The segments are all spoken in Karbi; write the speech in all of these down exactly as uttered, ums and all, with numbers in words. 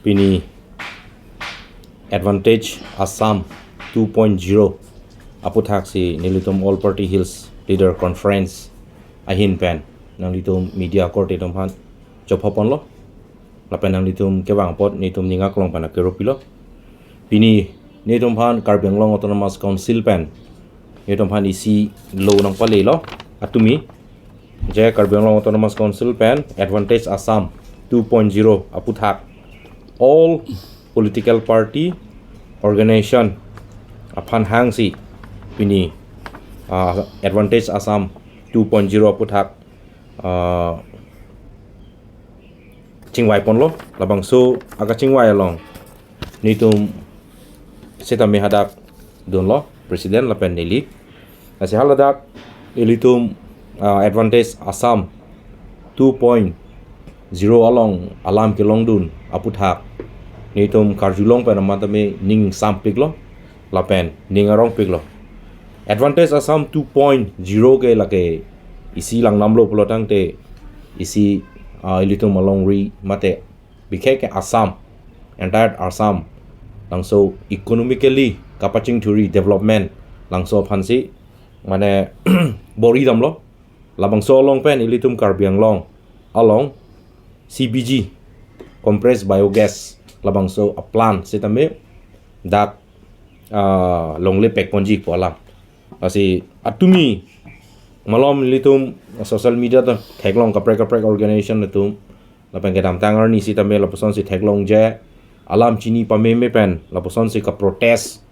Pini Advantage Assam two point zero aputhaksi nelitum All Party Hills Leader Conference ahin pen nanglitum media korte atum aphan chophaponlo. Lapen nanglitum kevang apot netum ning aklong pen akero pilo. Pini netum aphan Karbi Anglong Autonomous Council pen netum aphan isi lo nangpalelo atumi, je Karbi Anglong Autonomous Council pen Advantage Assam two point zero aputhak all political party, organization aphan hangsi pini, ah, Advantage Assam two point zero aputhak, ah, chingvaiponlo. Labangso akachingvai along netum sitame hadak dunlo, President lapen neli. Lasi haladak ilitum, ah, Advantage Assam two point zero along alam kelongdun aputhak netum karjulong pen amat tame ning sampiklo lapen ning arongpiklo. Advantage Assam two point zero ke lake isi langnamlo pulo tangte isi, ah, ilitum alongri mate bikhai ke Assam, entire Assam, langso economically kapachingthuri development langso aphansi mane bor-i damlo. Labangso along pen ilitum Karbi Anglong along C B G, compressed biogas, labangso a plant sitame dak, ah, longle pekponji pu alam. Lasi atumi malom ilitum social media ta theklong kaprek kaprek organization atum lapen kedamtang arni sitame lapusonsi theklong je alam chini pameme pen lapusonsi kaprotest,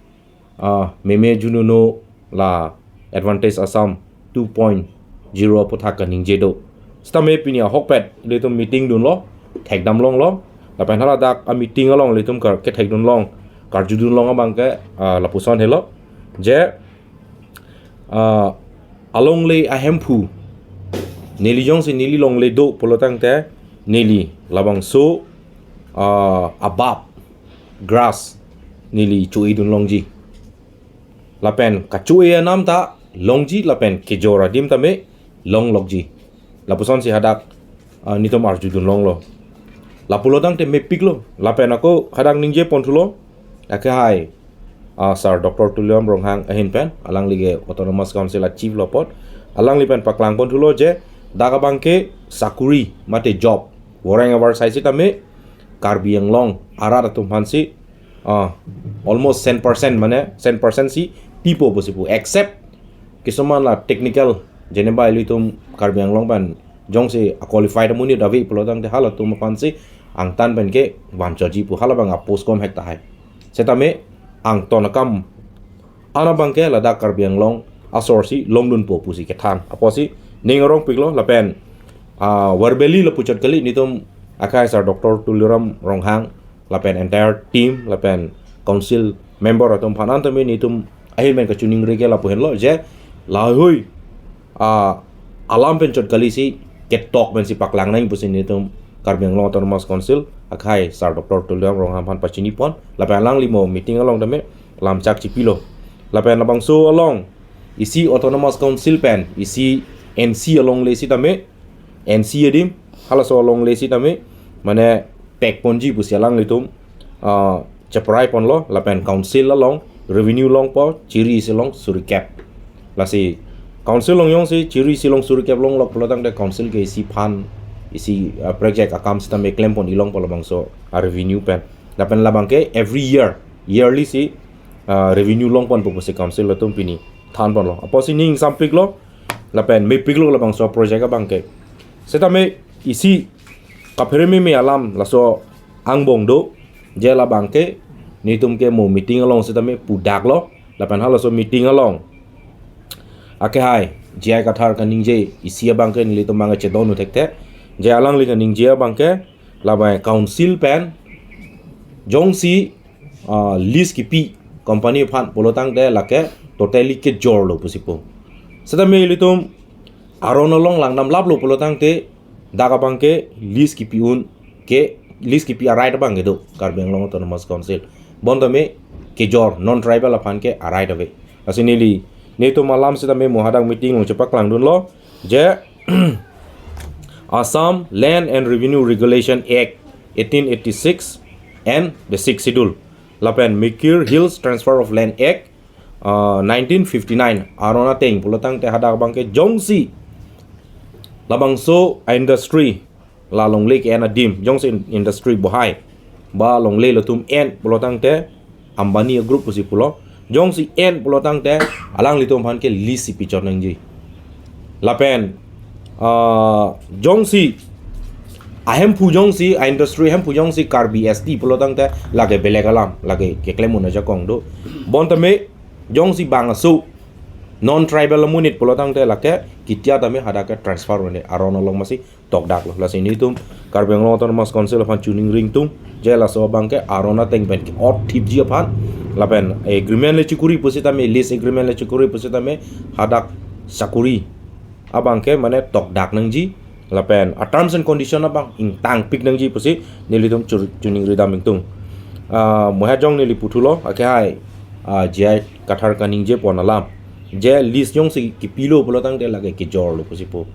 ah, meme jununo la Advantage Assam two point zero aputhak kaningje do. Sitame pini ahokpet ilitum meeting dunlo, thekdamlonglo. Lapen haladak a meeting along ilitum kar kethekdunlong, karjudunlong abangke, ah, lapuson helo. Je, ah, alongle ahemphu neli jongsi neli longle do pulo tangte neli labangso, ah, abab grass neli cho-idunlongji. Lapen kacho-e anam ta longji lapen kejor adim tame longlokji. Lapusonsi hadak, ah, netum arjudunlonglo. Lapulo tangte mepiklo. Lapen ako hadak ningjeponthulo. Akehai, ah, Sir Doctor Tuliram Ronghang ahin pen, alangli ke Autonomous Council a chief lo apot, alangli pen paklangponthulo je dak abangke sakuri mate job voreng avarsai sitame Karbi Anglong arat atum aphansi, ah, almost cent percent, mane cent percent si pipo pusi pu, except kisuman la technical, jeneba ilitum Karbi Anglong pen jongsi a qualified amonit ave pulo tangte halatum aphansi angtan pen kevan choji pu, halabang a post komhek tahai. Sitame angton akam an abangke ladak Karbi Anglong asorsi longdunpo pusi kethan. Apotsi ning arongpiklo lapen, ah, verbally lapuchot kali netum akehai Sir Doctor Tuliram Ronghang lapen entire team lapen council member atum aphan an tame netum ahin pen kachiningri ke lapu henlo je laheihui, ah, alam pen chot kalisi ketok pensi paklang nang pusi netum Karbi Anglong Autonomous Council akehai Sir Doctor Tuliram Ronghang aphan pachinipon. Lapen alangli mo meeting along tame lamchak chipilo. Lapen labangso along isi Autonomous Council pen isi N C alongle sitame, N C adim, halaso alongle sitame mane pekponji pusi alanglitum, ah, chepraiponlo. Lapen council along revenue longpo, chiri isi long suri kep. Lasi council along jongsi chiri isi long suri kep longlok pulo tangte council ke isi fund, isi, ah, project akam sitame klempon-i longpo labangso a revenue pen. Lapen labangke every year, yearly si, ah, revenue longponpo pusi council atum pini thanponlo. Apotsi ning sampiklo lapen mepiklo labangso project abangke. Sitame isi kaphere meme alam laso angbong do, je labangke netum ke mo meeting along sitame pudaklo. Lapen halaso meeting along akehai J I Kathar kaningje isi abangke nelitum abangke chedon-un thekthe. Je alangli kaningje abangke labang council pen jongsi, ah, lease kipi company aphan pulo tangte lake totally kejorlo pusi pu. Sitame ilitum aron along langdam laplo pulo tangte dak abangke lease kipi-un ke, lease kipi a right abangke do Karbi Anglong Autonomous Council. Bonta me kejor non-tribal aphan ke a right ave. Lasi neli netum alam sitame mo hadak meeting along chepaklangdunlo je Assam Land and Revenue Regulation Act eighteen eighty-six and the Sixth Schedule. Lapen Mikir Hills Transfer of Land Act, uh, nineteen fifty-nine aron ateng pulo tangte hadak abangke jongsi labangso a-industry, la longle ke-en adim, jongsi in-, industry bohai, ba longle latum en pulo tangte, Ambani a-group pusi pulo, jongsi en pulo tangte alanglitum aphan ke lease si pichot nangji. Lapen, ah, jongsi ahemphu jongsi, a-industry hemphu jongsi Karbi S T pulo tangte lake belek alam, lake keklem un ajakong do. Bonta me jongsi bang aso non-tribal amonit pulo tangte lake kitia tame hadak ke transfer un-e aron along masi tokdak lo. Lasi nelitum Karbi Anglong Autonomous Council aphan choningri ingtung, je laso abangke aron ateng pen ke-ot thipji aphan, lapen agreement le chikuri pusitame, lease agreement le chikuri pusitame hadak sakuri abangke mane tokdak nangji, lapen a-terms and condition abang ingtangpik nangji pusi nelitum chur-, choningri dam ingtung. Ah, mohet jong neli puthulo, akehai, ah, J I Kathar kaningje pon alam, je lease jongsi kipilo pulo tangte lake kejor lo pusi pu.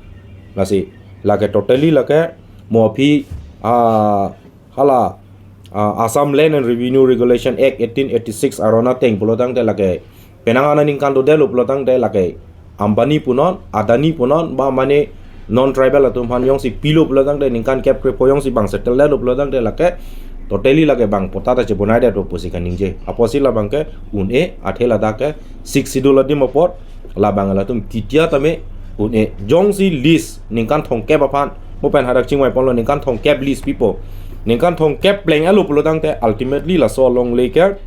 Lasi lake totally lake mo aphi, ah, hala, ah, Assam Land and Revenue Regulation Act eighteen eighty-six aron ateng pulo tangte lake penang aningkan dodetlo pulo tangte lake Ambani punon, Adani punon, ba mane non-tribal atum aphan jongsi pilo pulo tangte ningkan kep krepho jongsi bang settle detlo pulo tangte lake totally lake bang patta ta chebonai detpo pusi kaningje. Apotsi labangke un-e, athe ladak ke Sixth Schedule adim apot labang latum kitia tame un-e. Jongsi lease ningkan thomkep aphan, mo pen hadak chingvai ponlo, ningkan thomkep lease pipo, ningkan thomkep pleng alo pulo tangte ultimately laso alongle ke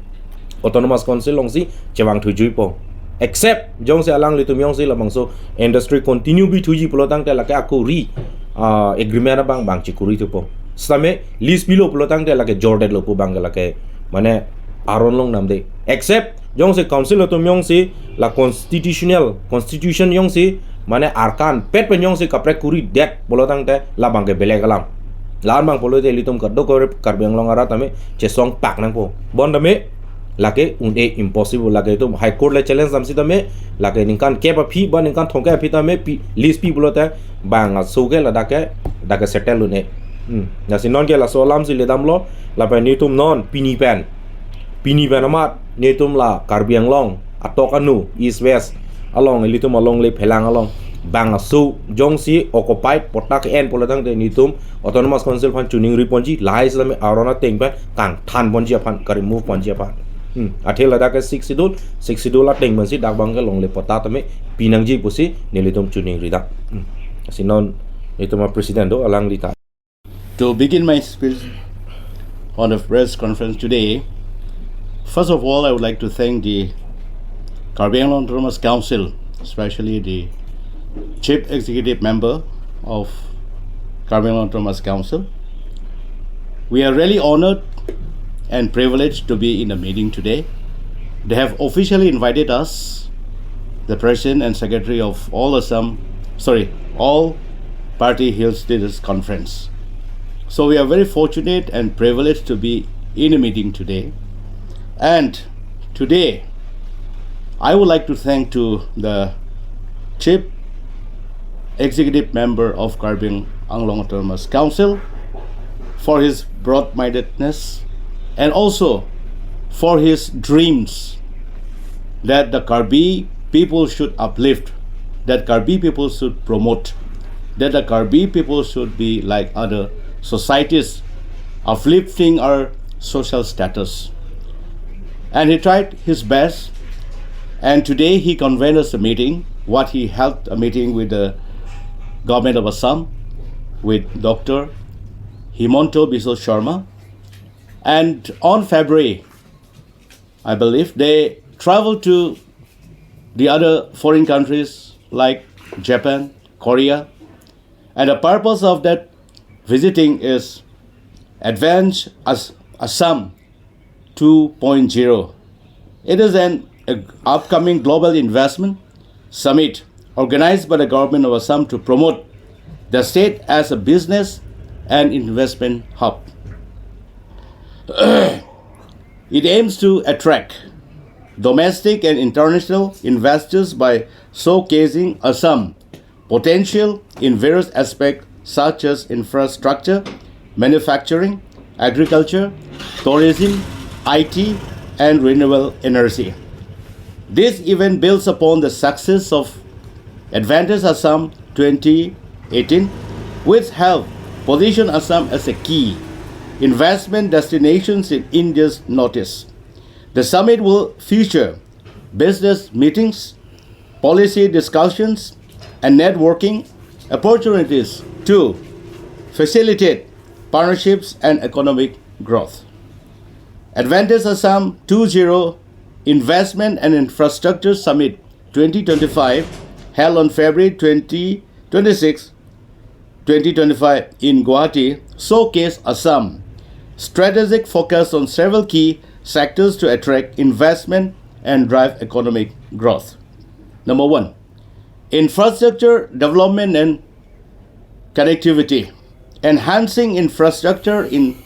Autonomous Council alongsi chevang thujuipo. Except jongsi alanglitum jongsi labangso industry continue bi thuji pulo tangte lake akuri, ah, agreement abang bang chikuri thupo. Sitame lease pilo pulo tangte lake jordetlo pu abangke lake mane aron along namde. Except jongsi council atum jongsi la constitutional, constitution jongsi mane arkan pet pen jongsi kaprek kuridet pulo tangte labangke belek alam. La-an abang pulote ilitum kadokave Karbi Anglong arat tame chesongpak nangpo. Bonta me lake un-e, impossible, lake itum High Court le challenge dam sitame lake ningkan kep aphi ba ningkan thomkep aphi tame pi, lease pi pulote bang aso ke ladak ke, dak ke settle un-e. Hmm. Lasi nonke laso alamsi ledamlo, lapen nelitum non pini pen, pini pen amat nelitum la Karbi Anglong atok anu East West along, ilitum alongle phelang along bang aso jongsi occupied patta ke-en pulo tangte nelitum Autonomous Council aphan choningri ponji, lahai sitame aron ateng pen kangthan ponji aphan, ka-remove ponji aphan. Hmm. Athe ladak ke Sixth Schedule, Sixth Schedule ateng pensi dak abangke longle patta tame pinangji pusi nelitum choningri dam. Hmm. Lasi non nelitum a-president do, alangli ta. To begin my speech on the press conference today, first of all, I would like to thank the Karbi Anglong Autonomous Council, especially the Chief Executive Member of Karbi Anglong Autonomous Council. We are really honored and privileged to be in the meeting today. They have officially invited us, the president and secretary of all Assam, sorry, all party Hills Leaders Conference. So we are very fortunate and privileged to be in a meeting today. And today, I would like to thank to the Chief Executive Member of Karbi Anglong Autonomous Council for his broad-mindedness and also for his dreams that the Karbi people should uplift, that Karbi people should promote, that the Karbi people should be like other societies, uplifting our social status. And he tried his best, and today he convened us a meeting, what he held a meeting with the government of Assam, with Doctor Himanta Biswa Sarma. And on February, I believe, they traveled to the other foreign countries like Japan, Korea, and the purpose of that visiting is Advance As-, Assam two point zero. It is an, a upcoming global investment summit organized by the government of Assam to promote the state as a business and investment hub. It aims to attract domestic and international investors by showcasing Assam potential in various aspects such as infrastructure, manufacturing, agriculture, tourism, I T, and renewable energy. This event builds upon the success of Advantage Assam twenty eighteen, which helped position Assam as a key investment destinations in India's Northeast. The summit will feature business meetings, policy discussions, and networking opportunities to facilitate partnerships and economic growth. Advantage Assam two zero Investment and Infrastructure Summit twenty twenty-five, held on February twenty twenty-six, twenty twenty-five in Guwahati, showcased Assam strategic focus on several key sectors to attract investment and drive economic growth. Number one, infrastructure development and connectivity. Enhancing infrastructure in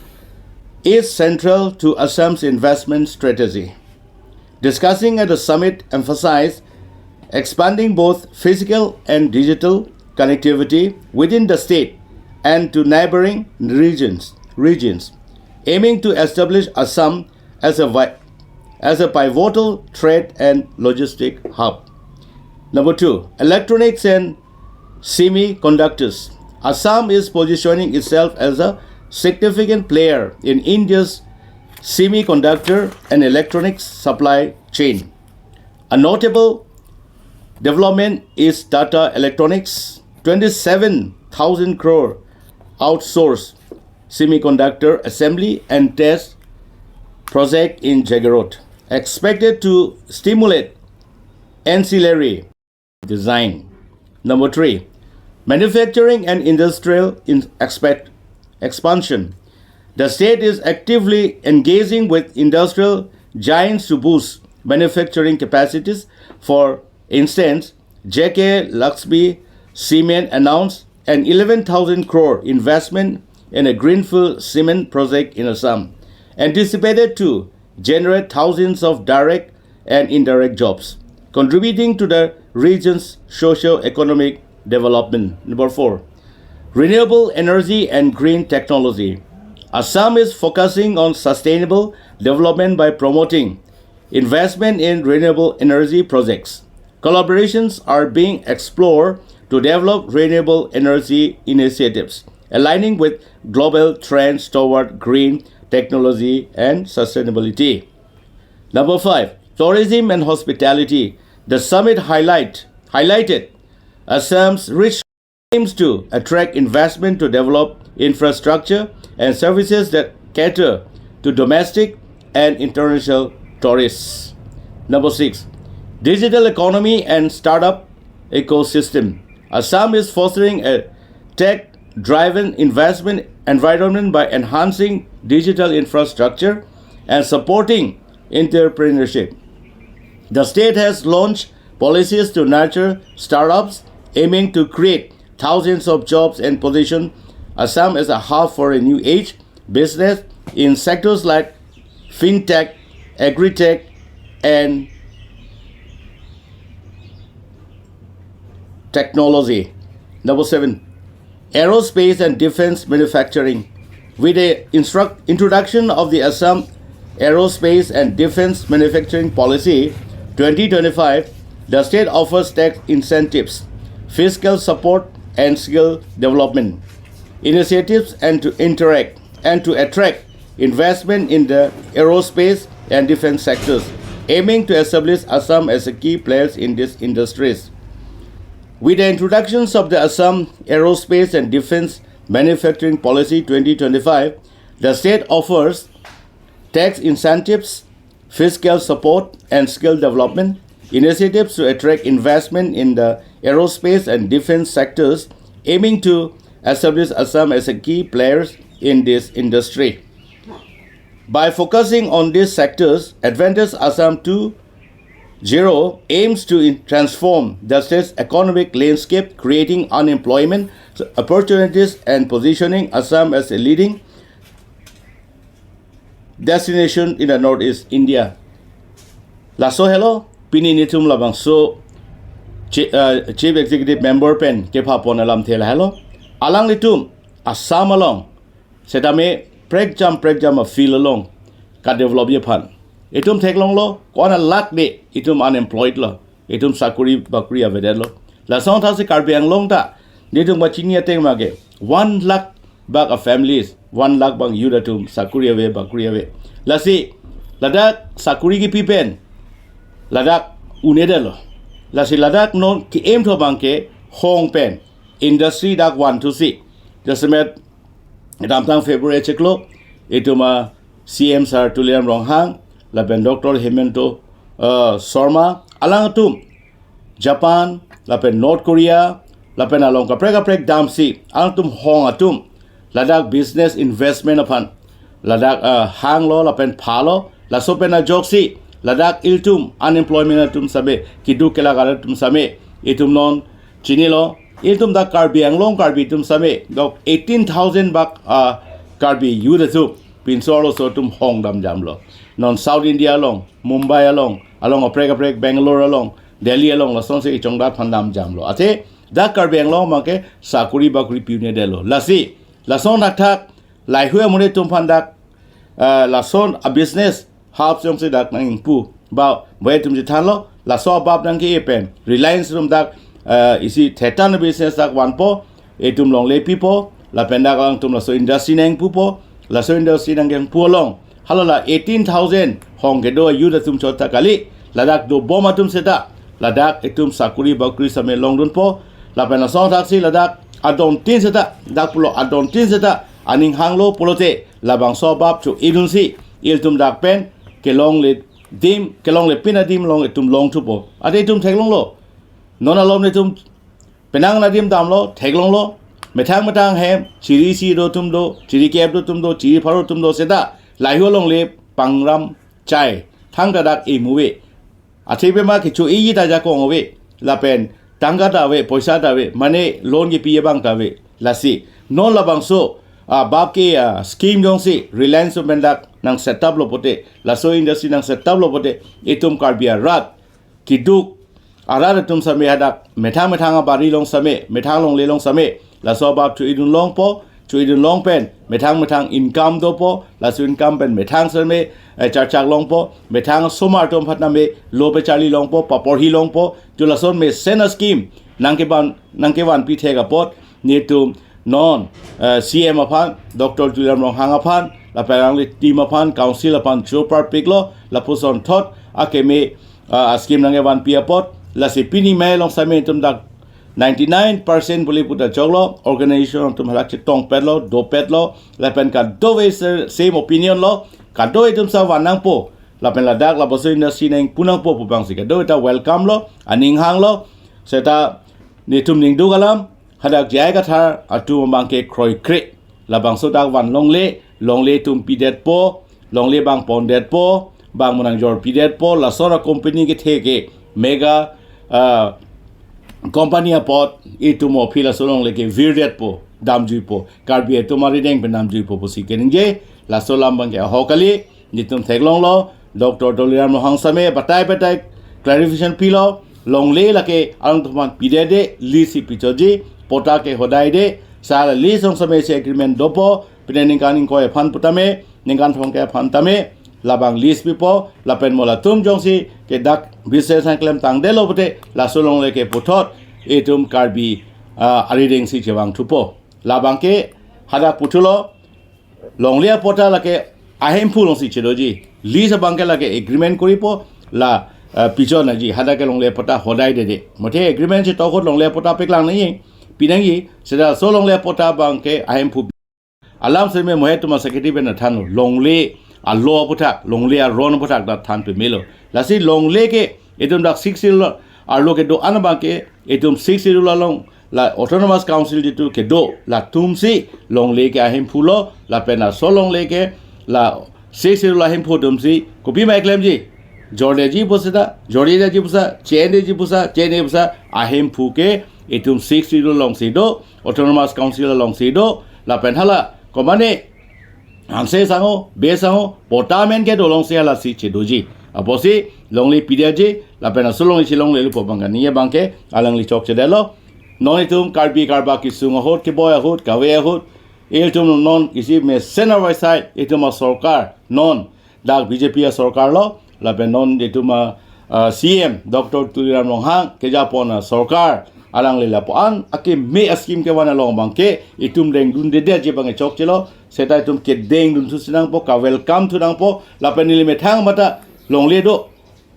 is central to Assam's investment strategy. Discussing at the summit emphasized expanding both physical and digital connectivity within the state and to neighboring regions, regions, aiming to establish Assam as a vi-, as a pivotal trade and logistic hub. Number two, electronics and semiconductors. Assam is positioning itself as a significant player in India's semiconductor and electronics supply chain. A notable development is Tata Electronics' twenty-seven thousand crore outsourced semiconductor assembly and test project in Jagiroad, expected to stimulate ancillary design. Number three, manufacturing and industrial in expect expansion. The state is actively engaging with industrial giants to boost manufacturing capacities. For instance, J K Lakshmi Cement announced an eleven thousand crore investment in a greenfield cement project in Assam, anticipated to generate thousands of direct and indirect jobs, contributing to the region's socio-economic development. Number four, renewable energy and green technology. Assam is focusing on sustainable development by promoting investment in renewable energy projects. Collaborations are being explored to develop renewable energy initiatives, aligning with global trends toward green technology and sustainability. Number five, tourism and hospitality. The summit highlight highlighted Assam's rich aims to attract investment to develop infrastructure and services that cater to domestic and international tourists. Number six, digital economy and startup ecosystem. Assam is fostering a tech-driven investment environment by enhancing digital infrastructure and supporting entrepreneurship. The state has launched policies to nurture startups, aiming to create thousands of jobs and position Assam as a hub for a new age business in sectors like fintech, agri-tech, and technology. Number seven, aerospace and defense manufacturing. With the instruct, introduction of the Assam Aerospace and Defense Manufacturing Policy twenty twenty-five, the state offers tax incentives, fiscal support, and skill development initiatives and to interact and to attract investment in the aerospace and defense sectors, aiming to establish Assam as a key player in these industries. With the introductions of the Assam Aerospace and Defense Manufacturing Policy twenty twenty-five, the state offers tax incentives, fiscal support, and skill development initiatives to attract investment in the aerospace and defense sectors, aiming to establish Assam as a key player in this industry. By focusing on these sectors, Advantage Assam two zero aims to in- transform the state's economic landscape, creating unemployment opportunities and positioning Assam as a leading destination in the Northeast India. Laso helo, pini nelitum labangso chi- uh, Chief Executive Member pen kepapon alamthe lahelo. Alanglitum Assam along setame prekjam prekjam a field along kadevelopji aphan. Itum theklonglo, ko-an alak de, itum unemployed lo, itum sakuri bakuri avedetlo. Lason athak si Karbi Anglong ta, netum pachini ateng ma ke, one lakh bak a families, one lakh bak youth atum sakuri ave, bakuri ave. Lasi, ladak sakuri kipi pen, ladak un'edetlo. Lasi ladak non ke-emthu abang ke hong pen, industry dak vanthusi. Jasemet damtang February chiklo, itum a C M sir Tuliram Ronghang, lapen Doctor Himanta, uh, Sarma, alangtum Japan, lapen North Korea, lapen along kaprek kaprek damsi, alangtum hong atum, ladak business investment aphan, ladak, uh, hanglo, lapen phalo, laso pen ajoksi, ladak ilitum unemployment atum same, keduk kelak atum same, itum non chinilo, ilitum dak Karbi Anglong Karbi atum same, dok eighteen thousand bak, uh, Karbi youth atum, pinso arloso atum hong damjamlo. Non South India along, Mumbai along, along kaprek kaprek, Bangalore along, Delhi along, lasonsi kechongdat aphan damjamlo. Athe, dak Karbi Anglong abang ke sakuri bakuri pi-un'edetlo. Lasi, lason athak, lahei amonit atum aphan dak, eh, lason a business, hap jongsi dak nangpu. Ba, boy atum chethanlo, laso abap nangke-e pen. Reliance atum dak, eh, isi thetan business dak vanpo, itum longle pipo, lapen dak alangtum laso industry nangpupo, laso industry nangkengpu along. Hala la eighteen thousand hong kedo youth atum chot ta kali, ladak dobom atum seta, ladak itum sakuri bakuri same longdunpo, lapen lason athak si ladak adontin seta, dak pulo adontin seta, aning hanglo pulote, labangso abap cho-idunsi, ilitum dak pen, kelongle dim, kelongle pin adim along itum longthupo. Athe itum theklonglo. Non alom netum penang adim damlo, theklonglo. Methang methang hem, chiri isi do atum do, chiri kep do atum do, chiri pharo atum do seta, lahei alongle pangram chai, thangta dak imu ave. Athe pima kecho-iji ta ajakong ave, lapen tangka ta ave, poisa ta ave, mane loan kepi abang ta ave. Lasi, non labangso, ah, bap ke, ah, scheme jongsi, Reliance atum pen dak nang set up lo pote, laso industry nang set up lo pote, itum Karbi arat, keduk arat atum same hadak, methang methang abari along same, methang longle along same, laso abap cho-idun longpo, cho-idun long pen, methang methang income dopo, laso income pen methang same, eh, charchak longpo, methang asomar atum aphan tame, lo pecharli longpo, paporhi longpo, cho lason mesen a scheme, nangkevan, nangkevanpi thek apot, netum non, eh, C M aphan, Doctor Tuliram Ronghang aphan, lapen alangli team aphan, council aphan, cho parpiklo, lapuson thot, akeme, ah, a scheme nangkevanpi apot, lasi pini mei along same itum dak ninety-nine percent buli puta choklo, organization atum halak chetongpetlo, dopetlo, lapen kadokave se-, same opinion lo, kadokave itum sa van nangpo, lapen ladak lapuson industry nangpu nangpo pu abangsi kadokave ta welcome lo, aning hanglo, seta netum ningduk alam, hadak J I Kathar atum abang ke kroikre, labangso dak van longle, longle atum pidetpo, longle abang pondetpo, bang monang jor pidetpo, lason a company kethe ke mega, ah, company apot itum aphi laso longle ke virdetpo, damjuipo, Karbi atum arideng pen damjuipo pusi keningje, laso alam abang ke ahok kali, netum theklonglo, Doctor Tuliram Ronghang same batai batai clarification pilo, longle lake alangtum aphan pidede, lease si pichotji, patta ke hodaide, sala lease along same si agreement dopo, pine ningkan ingkoi aphan putame, ningkan thomkep aphan tame, labang lease pipo, lapen mo latum jongsi ke dak business nangklem tangdetlo pote, laso longle ke puthot, itum Karbi, ah, arideng si chevangthupo. Labang ke hadak puthulo, longle apatta lake ahemphu alongsi chedoji. Lease abang ke lake agreement koripo, la, eh, pichotnangji, hadak ke longle apatta hodaidede. Mothe agreement chetok ahut longle apatta paklang nangji, pinangji, seta laso longle apatta abang ke ahemphu. Alam seme mohe tuma secretary pen thanlo, longle a-law aputhak, longle aron aputhak ta than pemelo. Lasi longle ke, itum dak Sixth Schedule arlo kedo-an abang ke, itum Sixth Schedule along, la Autonomous Council jitu kedo, latumsi longle ke ahemphulo, lapen laso longle ke, la Sixth Schedule ahemphu atumsi, kopima klemji, jordeji pu seta, jordeji pu sa, chendeji pu sa, chende pu sa, ahemphu ke, itum Sixth Schedule alongsi do, Autonomous Council alongsi do, lapen hala, komane, hanse sango, be sango, patta amen kedo alongsi halasi chedoji. Apotsi, longle pidetji, lapen laso longle si longle lupo abang ke, niye abang ke, alangli chokchedetlo. Non itum Karbi karbak kesung ahut, keboi ahut, kave ahut, ilitum non isi mesen arvaisai, itum asorkar, non, dak B J P asorkar lo, lapen non itum a, a, C M Doctor Tuliram Ronghang kejapon asorkar alangli lapu-an akeme ascheme kevan along abangke itum dengdundedetji abangke chokchelo, seta itum kedengdun thusi nangpo, ka-welcome thu nangpo, lapen neli methang mata longle do.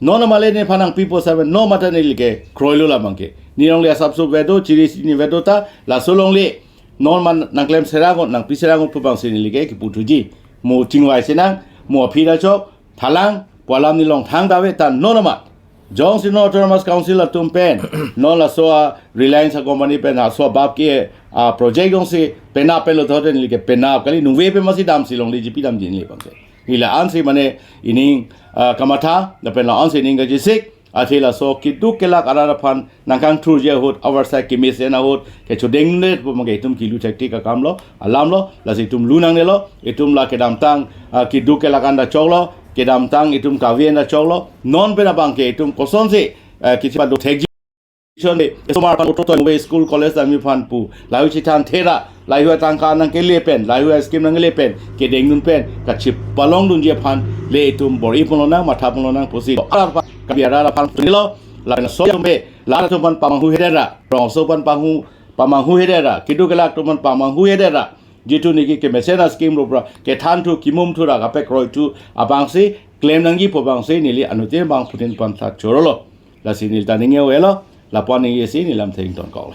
Non amale nephan nangpipo saben non mata neli ke kroilo labangke. Ne longle asapso vedo, chiri chini vedo ta, laso longle non man nangklem serang-ot, nangpi serang-ot pu abangsi neli ke kipu thuji. Mo chingvai sinang, mo aphi ta chok, thalang, pu alam ne longthang ta ave ta non amat. Jongsi non Autonomous Council atum pen, non laso a Reliance a company pen, laso a bap ke, a project jongsi penap pen lo thote neli ke penap kali, nungve pen masi damsi longleji, pi damji neli abangke. Neli la-ansi mane ining, a, kamatha, lapen la-ansi ining kachisik, athe laso keduk kelak arat aphan nangkangthurji ahut, avarsai kemesen ahut, kechodengdet pu abangke itum kilu thektik akam lo, alam lo, lasi itum lu nangnelo, itum la kedamtang, a, keduk kelak an ta choklo, kedamtang itum kave an ta choklo, non pen abangke itum kosonsi, a, kisi pado thekji. Chonde, esomar aphan oto toy school college damji aphan pu, lahei chithan thera, lahei atangka nangkele pen, lahei scheme nangle pen, kedengdun pen, kachipalongdunji aphan, le itum bor-i ponlonang, matha ponlonang pusi. Arat aphan, kabi arat aphan, lo, lapen so tumbe, la atum aphan pamanghuhedetra, rongso aphan panghu, pamanghuhedettra, keduk kelak atum aphan pamanghuhedettra, jitu niki kemesen a scheme ropra, kethan thu, kimum thu ra, kapekroi thu, abangsi, klem nangji pu abangsi, neli anuttin bangphutin aphan ta chorolo. Lasi neli ta ningje avelo, lapu-an ningjesi neli lamthe ingtonkoklo.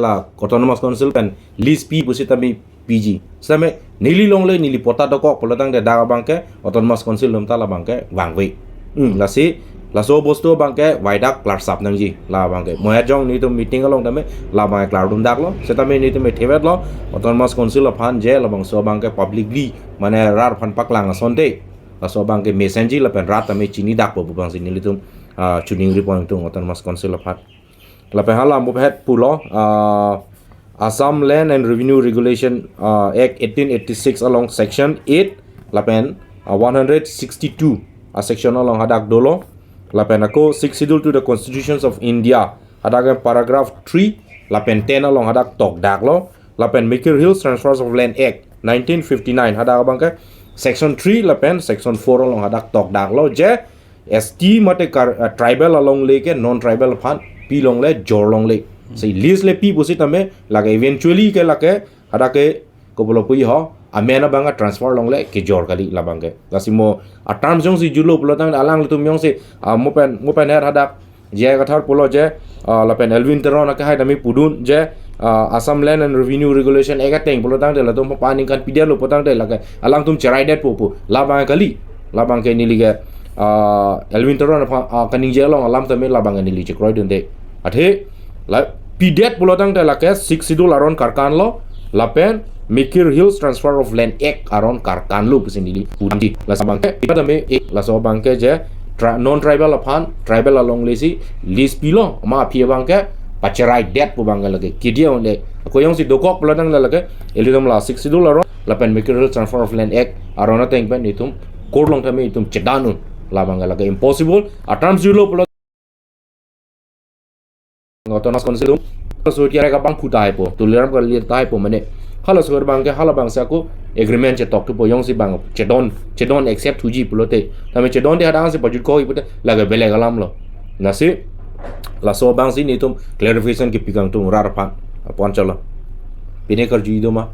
La Autonomous Council pen lease pi pusitame piji. Sitame neli longle neli patta dokok pulo tangte dak abangke Autonomous Council atum ta labangke vangve. Hmm, lasi laso bostu abangke vaidak klarsap nangji labangke. Mo ajong netum meeting along tame labangke klardundaklo. Sitame netum thevetlo Autonomous Council aphan je labangso abangke publicly mane rat aphan paklang asonte. Laso abangke mesenji lapen rat tame chinidakpo pu abangsi nelitum, ah, choningri pon tung Autonomous Council aphan. Lapen hala mo phet pulo, ah, Assam Land and Revenue Regulation, ah, Act eighteen eighty-six along Section eight lapen, ah, one hundred sixty-two a section along hadak dolo. Lapen ako Sixth Schedule to the Constitutions of India hadak paragraph three lapen ten along hadak tokdaklo. Lapen Mikir Hills Transfers of Land Act nineteen fifty-nine hadak abangke Section three lapen Section four along hadak tokdaklo je S T mate kar, eh, tribal alongle ke non-tribal aphan pilongle jorlongle. Si lease le pi pusitame lake eventually ke lake hadak ke kopilo puji ho, amen abang transfer longle kejor kali labangke. Lasi mo a terms jongsi julo pulo tangte alanglitum jongsi, ah, mo pen, mo pen her hadak J I Kathar pulo je, ah, lapen Elwin Teron akehai tame pudun je, ah, Assam Land and Revenue Regulation Act ateng pulo tangte latum pa ningkan pidetlo pu tangte lake alangtum cheraidetpo pu labang kali, labangke neli ke, ah, Elwin Teron aphan, ah, kaningje along alam tame labangke neli chekroidunde. Athe la pidet pulo tangte lake Sixth Schedule aron karkanlo lapen Mikir Hills Transfer of Land Act aron karkanlo pusi neli pudunji. Laso abangke, ipa tame, eh, laso abangke je, tra-, non-tribal aphan, tribal alonglesi, lease pilo, ma aphi abangke, pacheraidet pu abangke lake, kidi onde, ako jongsi dokok pulo tangte lake, ilitum la Sixth Schedule aron, lapen Mikir Hills Transfer of Land Act aron ateng pen itum, court along tame itum chedanun, labangke lake impossible, a terms julo pulo Autonomous Council atum, halaso tiare ka bang phu tahai po, Tuliram Kalite tahai po mane. Halaso abangke, hala abangsi ako agreement chetok thupo jongsi bang chedon, chedon accept thuji pulote. Tame chedonde hadak si pajutkok pulote lake belek alamlo. Lasi, laso abangsi netum clarification kepi kangtung rat aphan. Apon chalo. Pine karju ido ma.